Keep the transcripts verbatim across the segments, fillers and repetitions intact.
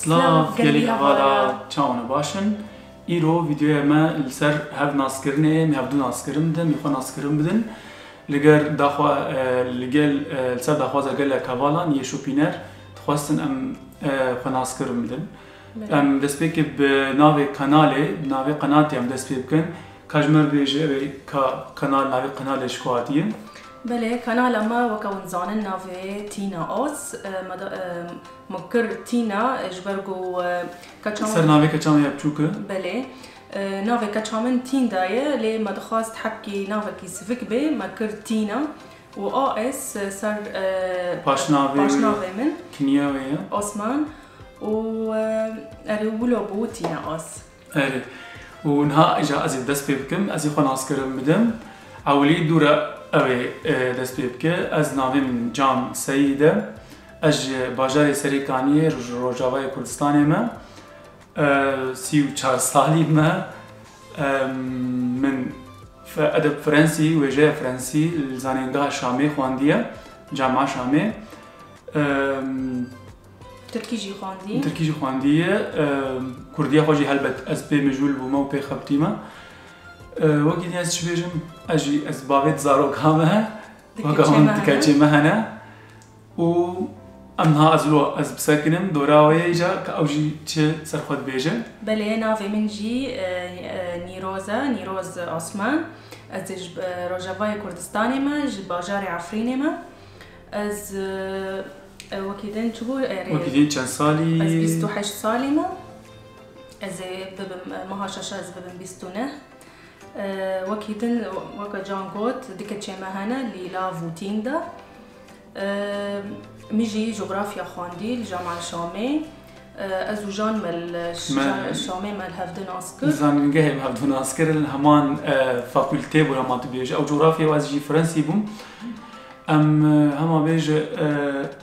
Silav, gelî hevala, çawan û baş in? Îro vîdeoya me li ser hev naskirinê ye, em hevdû naskirin bidin, em xwe naskirin bidin. Li gel daxwa, e, li gel, e, li ser daxwaza gelek hevalan yê şopîner dixwestin em, e, xwe naskirin bidin. Belê. Em destpêkê bi navê kanalê, bi navê qenatê em dest pê bikin. Ka ji me bêje, ew ê ka kanal, navê kanalê ji ku hatiye? Belê, kanala me weke hûn zanin navê Tîna Os. E, me da, e, me kir Tîna, e, ji ber ku, e, keça min... Ser navê keça me ya biçûk e? Belê. E, navê keça min Tînda ye, lê me dixwast hebkî navekî sivik bê, me kir Tîna. Û A S ser, e, paşnavê wê, paşnavê min, kiniya wê ye. Osman. Û, e, erê, wilo bû Tîna Os. Erê. Û niha îja ez ê dest pê bikim, ez ê xwe naskirin bidim. Ewilî dû re ew ê, e, dest pê bike. Ez, navê min Can Seyîd e. Ez ji bajarê Serêkaniyê, ji Rojavayê Kurdistanê me. E, sî û çar salî me. E, min fe-, edeb Frensî, wêjeya Frensî li Zanîngeha Şamê xwendiye, Camia Şamê. E, Tirkî jî xwendî? Tirkî jî xwendiye. E, Kurdiya xwe jî helbet ez pê mijûl bûme û pê xebitîme. E, wekî din ez çi bêjim, ez jî, ez bavê di zaroka me, weke hûn di keçê me hene. Û em niha ez lo, ez bisekinim dora wê îca, ka ew jî çi ser xwe dibêje. Belê, navê min jî, e, e, Nîroz e, Nîroz Osman. Ez ê ji, e, Rojavayê Kurdistanê me, ji bajarê Efrînê me. Ez, e, e, wekî din çi bû? Erê, wekî din çend salî? Ez bîst û heşt salî me. Ez ê bibim, e, meha şeşa ez bibim bîst û neh. E, wekî din, weke Can got, di keçê me hene, Lîlav û Tînda. E, min jî cografya xwendî li Camia Şamê. E, ez û Can me li Ş-, Me- Şamê me li hevdin nas kir. Zanîngehê me hevdû nas kir, li heman, e, fakultê bû, hema tu bêje. Ew cografya û ez jî Frensî bûm. Em, e, hema bêje, e,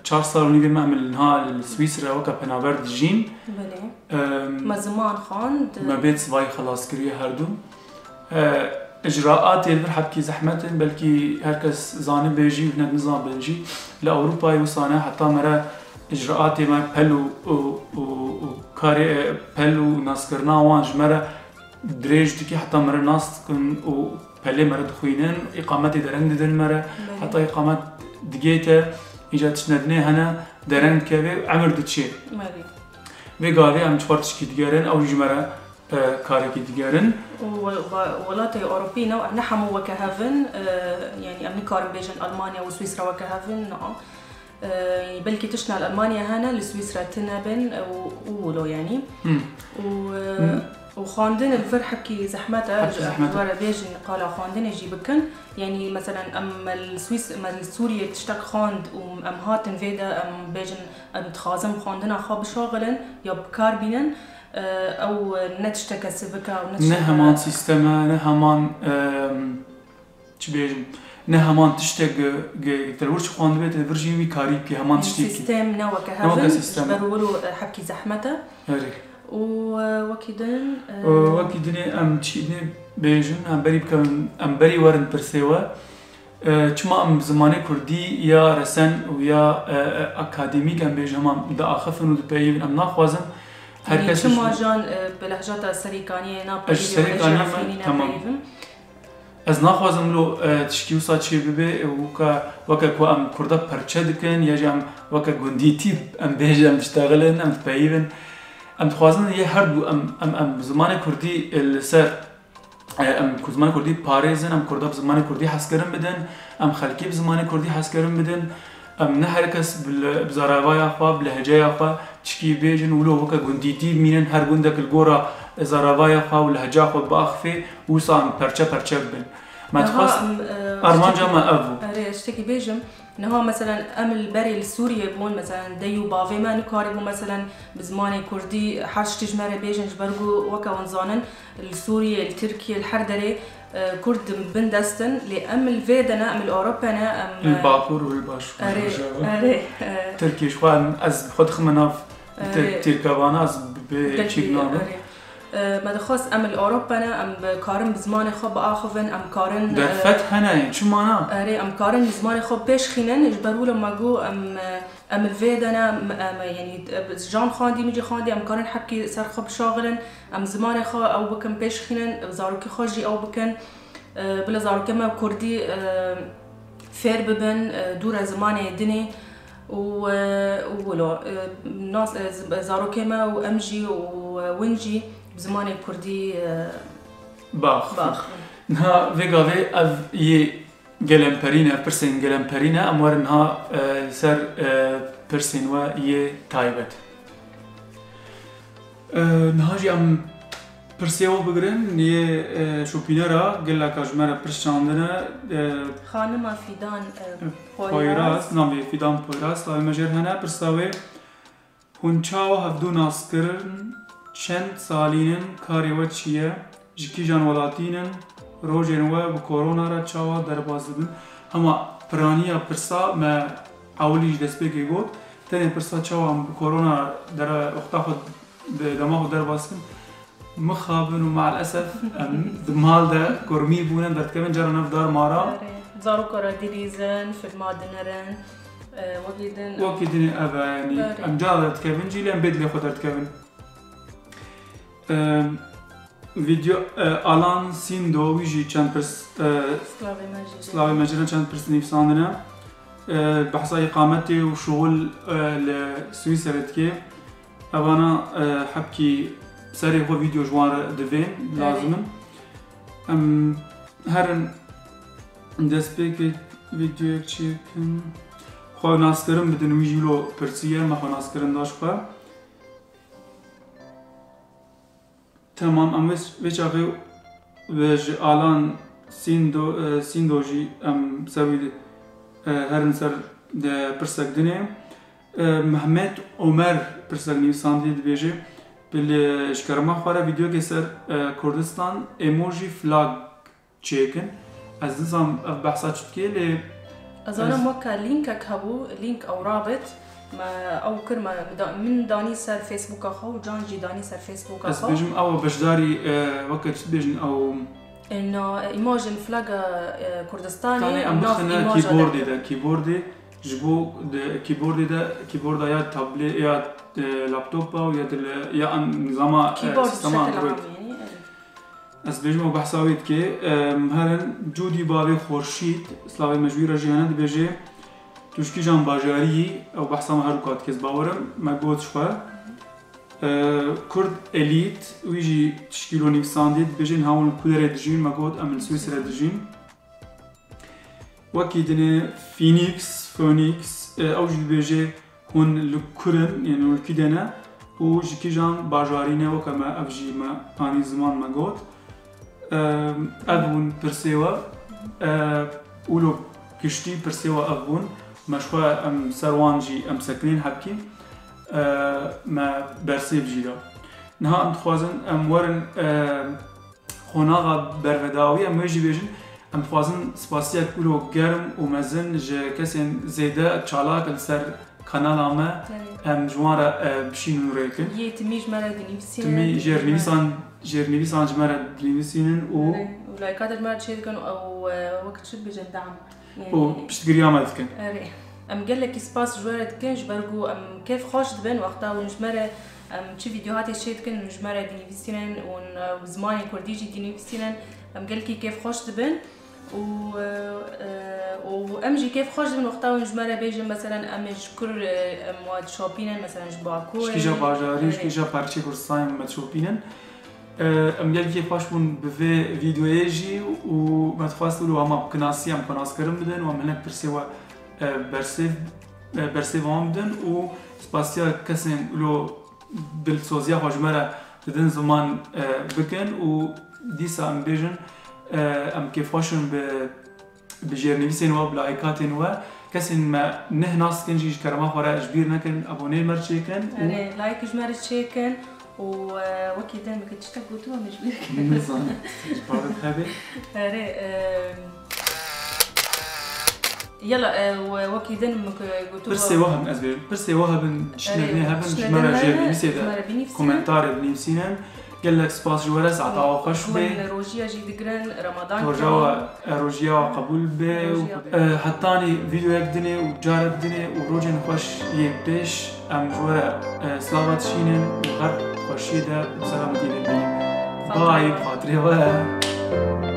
çar sal û nîvê me em li niha li Swîsra weke penaber dijîn. Belê. Em, Me ziman xwend. Me bêt sivayî xelas kiriye her du. E, icraatê li vir hebkî zehmet in, belkî her kes zanibê jî û hinek nizanibin jî. Li Ewropayê wisa ne, heta me re icraatê me pel û, û, û, û karê, e, pel û naskirina wan ji me re dirêj dike, heta me re nas dikin û pelê me re dixwînin, îqametê dereng didin me re, Belê. Heta îqamet digê te, îca tiştine dinê hene, dereng dikeve, emir diçê. Belê. Vê gavê em çi xwe tişkî digerin, ew jî ji me re e, karekî digerin. Û we-, we-, welatê Ewropî ne, ne hemû weke hev in, e, yanî em nikarin bêjin Almanya û Swîsra weke hev in, na. E, belkî tiştna li Almanya hene, li Swîsra tune bin, e, û, û wilo, yanî. Hmm. Û, e, Hmm. û xwendin li vir hebkî zehmet e, Hebkî ji zehmet e. Were bêjin qala xwendinê jî bikin. Yanî, meselen, em li Swîs-, me li Sûriyê tiştek xwend û em hatin vê de, em bêjin, em dixwazin xwendina xwe bişaxilin ya bi kar bînin. E, ew ne tişteke sivik e û ne Ne tişteke heman sîstem e, ne heman, em, çi bêjim, ne heman tiştek ge-, ge-, te li wir çi xwendibê, te li vir jî wî karî bikî, heman Yanî tiştê bikî. Sîstem ne weke Ne weke hev in, sîstem ji e. Ber wilo, e, hebkî zehmet e. Erê. Û, e, wekî din, e, Û wekî dinê em çi dinê bêjin, em berî bikevin, em berî werin pirsê we. E, çima em bi zimanê kurdî ya resen û ya, e, e, akademîk em bêjin hema diaxifin û dipeyivin, em naxwazin her Yanî kes çima jan, e, bi lehceta Serîkaniyê napeyivî û lehceta Efrînî tamam. Nepeyivin? Ez naxwazim lo, e, tişkî wisa çê bibe, e, weke, weke ku em kurda perçe dikin, ya jî em weke gundîtî em bêjin, em diştexilin, em dipeyivin. Em dixwazin yê her du em, em, em bi zimanê kurdî, e, li ser E, em ku zimanê kurdî parêzin, em kurda bi zimanê kurdî hezkirin bidin, em xelkê bi zimanê kurdî hezkirin bidin, em ne her kes bi le-, bi zaravaya xwe, bi lehceya xwe çikî bêjin, wilo weke gundîtî bimînin, her gundek li gora zaravaya xwe û lehca xwe biaxifê, wisa em perçe perçe bibin. Me Niha dixwest, em, e, armanca tiştekî me ev bû. Erê, ez tiştekî bêjim. Niha, meselen, em li berê li Sûriyê bûn, meselen, dey û bavê me nikarîbû, meselen, bi zimanê kurdî her tiştî ji me re bêjin, ji ber ku, weke hûn zanin, li Sûriyê, li Tirkiyê, li her derê, e, kurd di bin dest in, lê em li vê de ne, em li Ewropa ne, em, Li e, Bakur û li Başûr, Erê, Rojava. Erê, e, Tirkiyê ji xwe em, ez xwe dixime nav Erê. Tirkevana, ez bi, bi Gelkî, çîk nabim. Erê. E, me dixwest em li Ewropa ne, em bi karin bi zimanê xwe biaxivin, em karin, e, Derfet hene, çima na? Erê, em karin bi zimanê xwe pêşxînin, ji ber wilo me got, em, e, Em li vê de ne, em, em, yanî, e, jan xwendî, min jî xwendî, em karin hebkî ser xwe bişaxilin, em zimanê xwe ew bikin pêşxînin, zarokê xwe jî ew bikin. E, bila zarokê me kurdî, e, fêr bibin, e, dûre zimanê dinê û, e, û wilo, e, nas-, e, z-, zarokê me û em jî û, e, win jî bi zimanê kurdî, e, Bax. Bax. Niha vê gavê ev yê gelemperî ne, pirsên gelemperî ne, em werin niha, e, li ser, e, pirsên we yê taybet. E, niha jî em pirsê we bigirin, yê, e, şopînera, geleka ji me re pirs çandine, e, Xanima Fîdan, e, Poyraz. Poyraz, navê Fîdan Poyraz, slavê me jê re hene, pirsa wê, Hûn çawa hevdû nas kirin? Çend salîn in? Karê we çi ye? Ji kîjan welatî nin? Rojên we bi korona re çawa derbas dibin? Hema piraniya pirsa me ewilî ji destpêkê got. Tenê pirsa çawa em bi korona re dere wexta xwe de-, dema xwe derbas dikin? Mixabin û maalesef em di mal de kurmî bûne, em derdikevin, cara nav dar mara. Erê, zaroka re dilîzin, filma dinerin, e, wekî din. Wekî din ev e, yanî Erê. Em cara derdikevin jî, lê em bê dilê xwe derdikevin. E, Video, e, Alan Sindo, wî jî çend pirs, e, Slavê me jî. Slavê me jî re çend pirs nivîsandine. E, behsa îqametê û şixul, e, li Swîsrê dike. Evana, e, hebkî serê xwe vîdeo ji wan re divên, Erê. Lazim in. Em herin destpêkê vîdeoyek çêkin. Xwe naskirin bidin, wî jî wilo pirsiye, me xwe naskirin da ji xwe. Temam, em vê, vê çaxê ve ji Alan Sîndo, e, Sîndo jî em ser wî, e, herin ser de pirsek dinê. E, Mehmet Omer pirsek nivîsandiye, dibêje, bi li, ji kerema xwe re vîdeoyekê ser, e, Kurdistan emoji flag çêkin. Ez nizanim ev behsa çi dikê, lê Ez zanim ez weke lînkek hebû, lînk ew rabit, me ew kir, me da-, min danî ser Facebooka xwe û Can jî danî ser Facebooka xwe. Ez dibêjim ew beşdarî, e, weke çi dibêjin ew. E, na, e, îmajên flaga, e, Kurdistanê, Tanê em nav bixine îmaja keyboardê de. De, keyboardê ji bo de, keyboardê de, keyboarda ya tablê, ya, e, laptopa û ya de, ya an-, nizama, e, Keyboard bi sistema şekil Android. Amî, yanî, erê. Ez bêjim ew behsa wê dike. Em, herin Cûdî Bavê Xorşîd, slavê me ji wî re jî hene, dibêje, tu ji kîjan bajarî yî? Ew behsa me her duka dike, ez bawer im, me got ji xwe. E, Kurd Elît, wî jî tişkî lo nivîsandiye, dibêje, niha hûn li ku derê dijîn? Me got, em li Swîsrê dijîn. Wekî dinê Phoenix, Phoenix, e, ew jî dibêje, hûn li kur in, yanî hûn li kî de ne û ji kîjan bajarî ne, weke me ev jî me anî ziman, me got. E, ev bûn pirsê we, e, wilo giştî pirsê we ev bûn. Me ji xwe em ser wan jî em sekinên hebkî, e, me bersêv jî da. Niha em dixwazin em werin, e, Qonaxa bervedawî, em wê jî bêjin, em dixwazin spasiyek wilo germ û mezin ji kesên zêde çalak li ser kanala me, Erê. Em ji wan re, e, bişînin û rêkin. Yê timî ji me re dinivîsînin. Timî jêrnivîsan, jêrnivîsan ji me re dinivîsînin û Erê. Û layka de ji me re çêdikin û, e, wek çi dibêjin, dam. Yanî û piştgiriya me dikin. Erê. Em gelekî spas ji we re dikin, ji ber ku em kêf xweş dibin wexta hûn ji me re, em çi vîdeohatê çê dikin, hûn ji me re dinivîsînin û, e, bi zimanê kurdî jî dinivîsînin. Em gelekî kêf xweş dibin û, e, e, û em jî kêf xweş dibin wexta hûn ji me re bêjin, meselen, em ê ji kur, e, em we dişopînin, meselen, ji Bakur. Ji kîja bajarî, ji Erê. Kîja parçeyê Kurdistanê me dişopînin. Em gelekî xweş bûn bi vê vîdeoyê jî û me dixwest wilo hema bi kinasî em xwe naskirin bidin û em hinek pirsê we, e, bersêv, e, bersêva wan bidin û spasiya kesên wilo dilsoziya xwe ji me re didin ziman, e, bikin û dîsa em bêjin, e, em kêfxweş in bi bi jêrnivîsên we, bi layikatên we. Kesên me neh nas dikin jî ji kerema xwe re ji bîr nekin, aboneyê me re çêkin û Erê, layik ji me re çêkin û, e, wekî din min tiştek gotiye, min ji bîr kir. Nizanim, ji pare hebe. Erê, e, yala, e, we-, wekî din min gotiye. Pirsê we hebin, ez bêjim. Pirsê we hebin, tiştine Erê, dinê hebin, ji tiştine me re dinê jêrnivîsê ji de me re binivîsînin. Komentarê binivîsînin. Gelek spas ji we re, saeta we xweş be. Hûn rojiya jî digirin, Ramadan Roja we, e, rojiya we qebûl be û, Rojiya be. E, hetanî vîdeoyek dinê û carek dinê û rojên xweş yê pêş em ji we re, e, silava dişînin û her xweşiyê de û selametiyê de bînin. Bye, bi xatirê we.